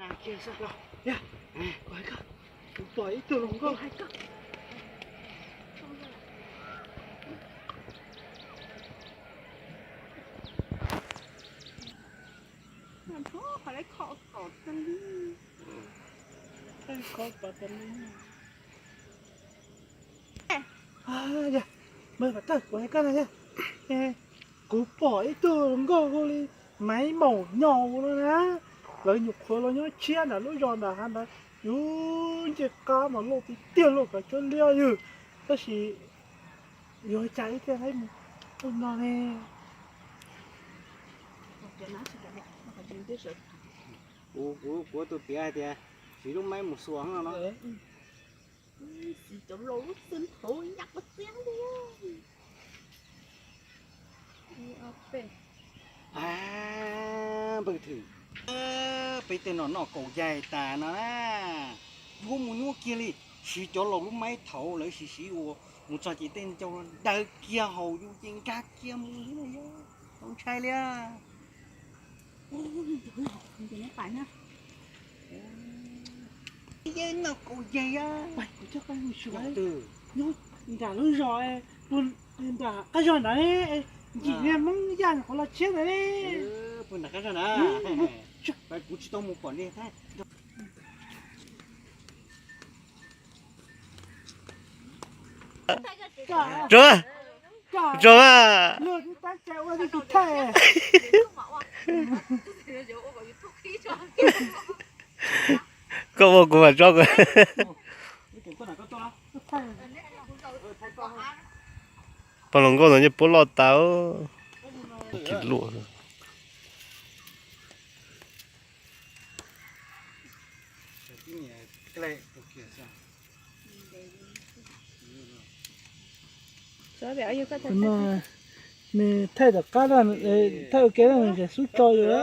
Kiag sab los, yog, kuv hais koj, kuv pom ib tug hluas nkauj hais koj. Kuv hais koj na, kuv pom ib tug hluas nkauj hu li Maiv Maum Nyaus no na. Lawv nyuam qhuav los nyob tshiab nram lub zos nram hav ntawd, yus ncej qab mas loj tiag tiag, loj kav tsuab liab yog. Tab sis yuav cas ib tiag mus ub no ne. Kuv, kuv tus piav hais tias siv lub maib mus xuas no. Siv cov laus lub xwb thaum nyaj quav txiab li. Npawg Thwm, peb tej no noj kaus yaig tas no na, yuav mus nyuaj kiag li. Siv cov laus lub maib thaum lawv siv siv ua mus txog ces tej ncauj daws kiag haus yus ces nkag kiag mus li na yog. Tau ntshai li. Yeej noj kaus yaig. Nyob nram lub zos, nram qab zog ntawd, ncim niag Hmoob Yaj nyuam qhuav los tshiab ntawd. Pug nram qab zog na, kuv tsis tau mus pom niag thiab. Rau, rau. Koj ua kuv mas tso kuv. Pog hluas nkauj no nyob puab loj tas. Tsis luaj. Nws thaij tom qab, thaij ua ke nws tseem xub tso yus.